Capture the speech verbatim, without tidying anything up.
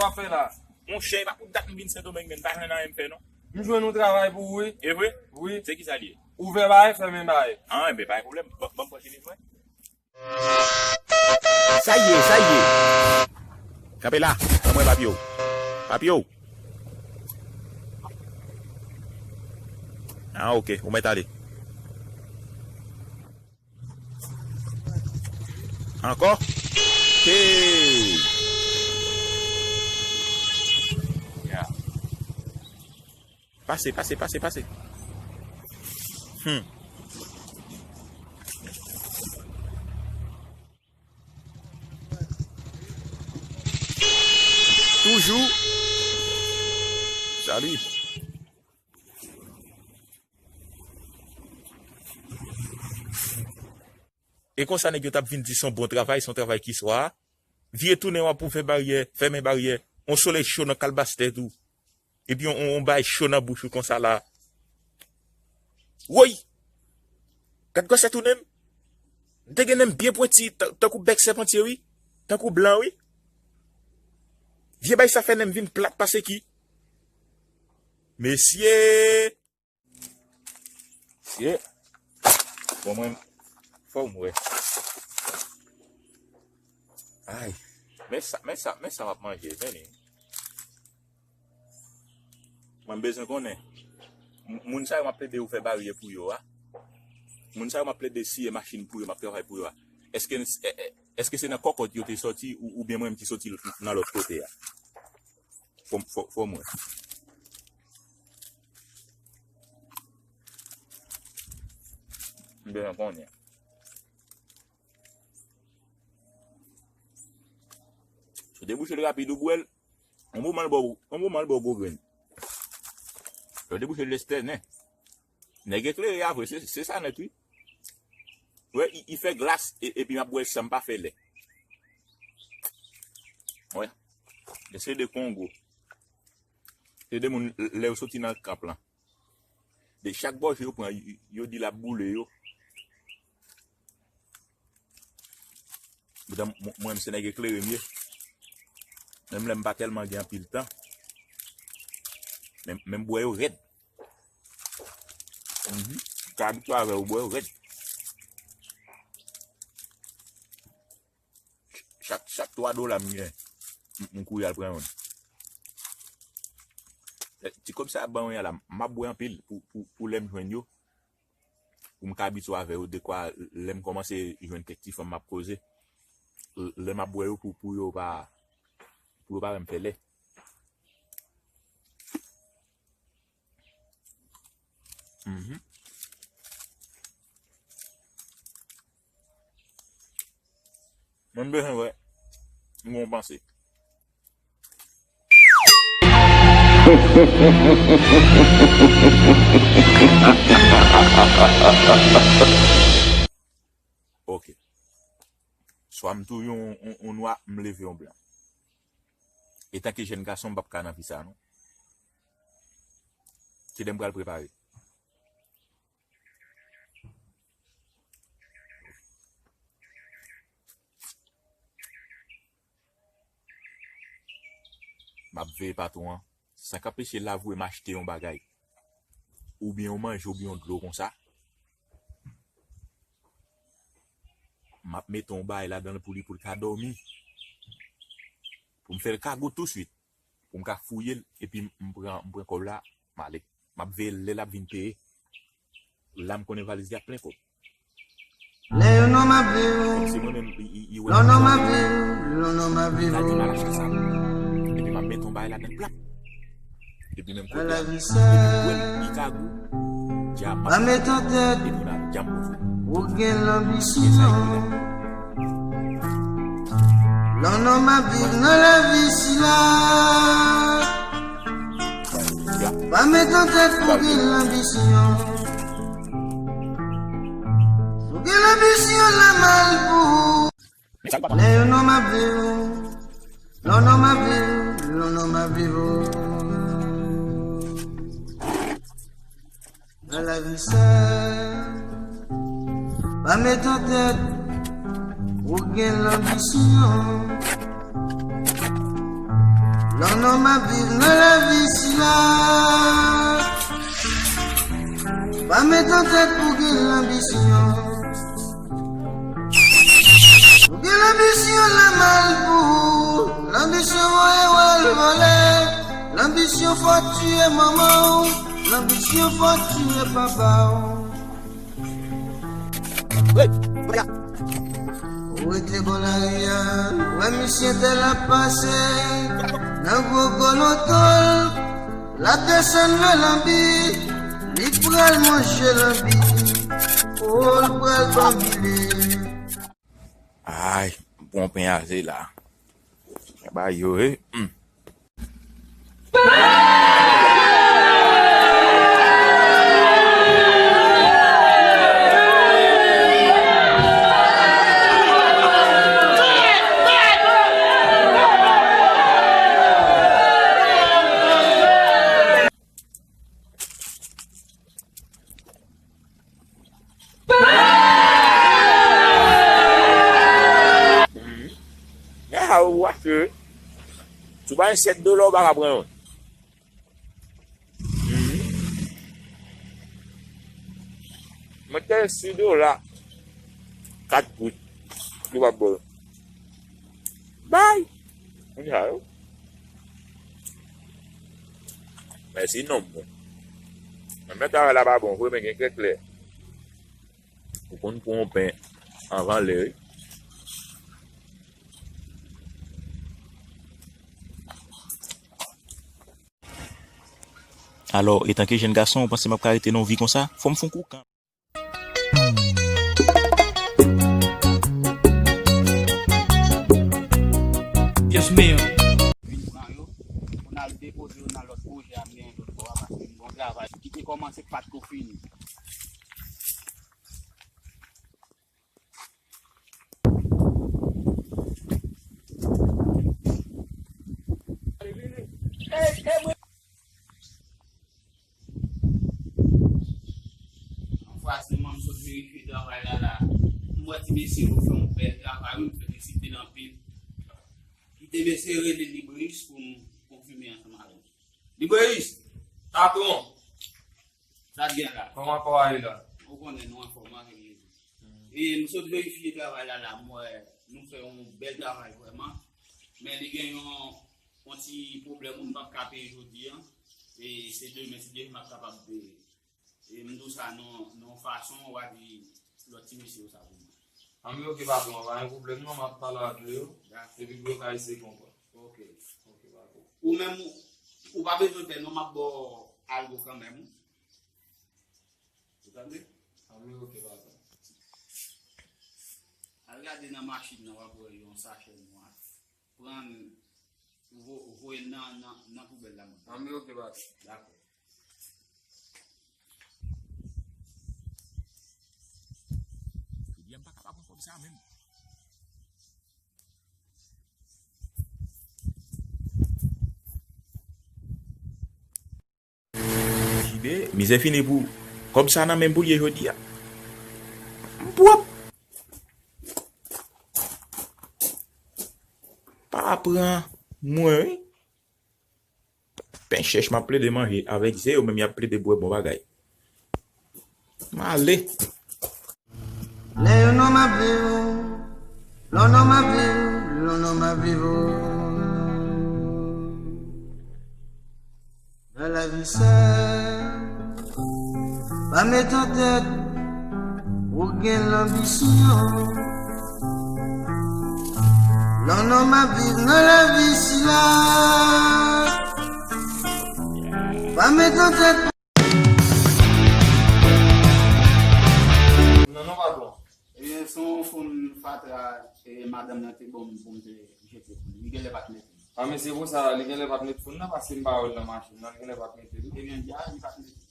Sa w ap fè la? Monchè, e pa pou dat m vin Sendomeng, men m pa jwenn anyen m fè, non. M jwenn yon travay pou ou, wi. E vre? Wi. Se ki sa l ye? Ouvè bagay, fèmen bagay. Ah, enben, pa gen pwoblèm. Ban, ban m pran chemiz mwen. Sa ye, sa ye. Kanpe la, ban mwen papye w. Papye w. Ah, ok, ou mèt ale. Ankò? Hey! Ya. Pase, pase, pase, pase. Hmm. Toujou. Salut. E konsa nèg yo t ap vin di se yon bon travay, se yon travay ki swa. Vire tounen w ap ouvè baryè, fèmen baryè. On solèy cho nan kalbas tèt ou. Epi on, on, on bagay cho nan bouch ou konsa la. Woy! Gad gwosè tou nen m. M te gen nen m byen pwenti, tan-, tankou bèk sèpantye, wi. Tankou blan, wi. Vye bagay sa fè nen m vin plat pase ki. Mesye! Mesye! Bon, mwen, fò m wè. Ay, men sa, men sa, men sa m ap manje, men li. Mwen bezwen konnen. M-, moun sa yo m ap plede ouvè baryè pou yo a. Moun sa yo m ap plede siye machin pou yo, m ap travay pou yo a. Èske, è, è, èske se nan kòkòt yo te sòti ou, oubyen mwen menm ki sòti l-, nan lòt kote a? Fò, fò, fò mwen. M bezwen konnen. Si w debouche l rapid, ou bwè l, yon moman l ba w, yon moman l ba w gwo grenn. Si w debouche l lespè, nen. Nèg eklere a vre, se, se sa nèt, wi. Wè, i, i fè glas, e, epi m ap bwè l san m pa fè lè. Wè. Se de Kongo. Se de moun, lè yo soti nan kap lan. De chak gòje yo pran, yo, yo di l ap boule yo. Poutan, mwen, mwen, se nèg eklere m ye. Menm lè m pa tèlman gen anpil tan. Men, men m bwè yo rèd. Mhm. Ka abitye avè yo, bwè yo rèd. Chak, chak twa dola m gen, m, m kouri al pran youn. Eh, ti kòb sa ap ban mwen an la, m ap bwè anpil pou, pou, pou lè m jwenn yo. Pou m ka abitye avè yo, dekwa lè m kòmanse jwenn kèk ti fanm m ap koze. L-, lè m ap bwè yo pou, pou yo pa, pou yo pa wè m fè lè. Mhm. Mwen m bezwen wè. M gon panse. Ok. Swa m touye yon, yon, yon nwa, m leve yon blan. Etanke jèn gason, m p ap ka nan vi sa, non. Kilè m pral prepare? M ap veye patwon an. Sa k ap peche l la voye m achte yon bagay. Oubyen yon manje, oubyen yon dlo konsa. M ap mete yon bagay ladan l pou li, pou l ka dòmi. Pou m fè l kagou touswit. Pou m ka fouye l, epi m, m pran, m pran kòb la, m ale. M ap veye l lè l ap vin peye. La m konnen valiz li ap plen kòb. Lè yon nonm ap viv, lè yon nonm ap viv, lè yon nonm ap viv. Gade m al achte sa. Epi m ap mete yon bagay ladan plap. Epi menm kote a, epi m wè l, li kagou. Djab ap, epi m ap djab pou ou. Ou gen lanbisyon. Lè yon nonm ap viv nan lavi sila. Pa met an tèt pou gen lanbisyon. Si w gen lanbisyon, la mal pou ou. Lè yon nonm ap viv, lè yon nonm ap viv, lè yon nonm ap viv. Nan lavi sa, pa met an tèt ou gen lanbisyon. Lè An nonm ap viv nan lavi sila. Pa met an tèt pou gen lanbisyon. Pou gen lanbisyon la mal pou ou. Lanbisyon voye w al vòlè. Lanbisyon fò tiye manman w. Lanbisyon fò tiye papa w. Ou rete bò lari a, wè misye tèl ap pase nan gwo gwo loto l, l ap desann nan lanbi, li pral manje lanbi, o, l pral banbile. Ay, m pran pen aze la. Ba yo, eh. Hmm. Ya, ou achte, wi. Si w pa gen sèt dola, ou pa ka pran youn. Mwen te si dola, kat goud. Li pa bò. Bay! Konn sa yo. Mèsi non mwen. Mwen mèt travay la pa bon vre, men gen kèk lè ou konn pran yon pen anvan lè, wi. Alò, etanke jenn gason, ou panse m ap ka rete nan yon vi konsa? Fò m fè yon kou kanmenm. Dios mío. Vin pran yo, pou n al depoze yo nan lòt pwojè a m genyen lòt bò a, paske m gon travay ki te kòmanse k pa t ko fini. Anfwasman, m sot verifye travay la la. M wè ti mesye yo fè yon bèl travay, wi, m felisite l anpil. Kite mesye rele Libreyis pou m konfime ansanm avè l. Libreyis! Patwon! Sa t gen la? Kòman kò a ye la? Ou konnen nou anfòm, anfòm. E m sot verifye travay la la, m wè nou fè yon bèl travay vrèman. Men li gen yon, yon ti pwoblèm, m p ap ka peye jodi a. E se demen, si Dye vle, m ap kapab peye. E m di w sa nan, nan yon fason, w a di lòt ti mesye yo sa pou mwen. Anben, oke, patwon, pa gen pwoblèm non, m ap pale avè yo. Dakò. Epi pou yo ka eseye konprann. Oke. Oke, patwon. Ou menm, ou, ou pa bezwen pè non, m ap ba w algo kanmenm. Ou tande? Anben, oke, patwon. Al gade nan machin nan, w ap wè yon sachè nwa. Pran l, vo-, voye l nan, nan, nan poubèl la, mwen. Anben, oke, patwon. Dakò. Ebyen, m pa kapab pran kòb sa menm. Jibe, mizè fini pou kòb sa nan men m pou l ye jodi a. M pwòp. Pa pran mwen, wi. Pen chèch m ap plede manje avèk ze yo, menm y ap plede bwè bon bagay. M ale. Lè yon nonm ap viv, lè yon nonm ap viv, lè yon nonm ap viv, o. Nan lavi sa, pa met an tèt ou gen lanbisyon. Lè yon nonm ap viv nan lavi sila, pa met an tèt. Non, non, patwon. Ebyen, se yon fon fatra, e, madanm nan te ban m pou m te jete pou li. Li genlè pa t mete l. A, men se pou sa, li genlè pa t met fon nan, paske m pa wè l nan machin nan, li genlè pa t mete l. Ebyen, ya, li pa t mete l.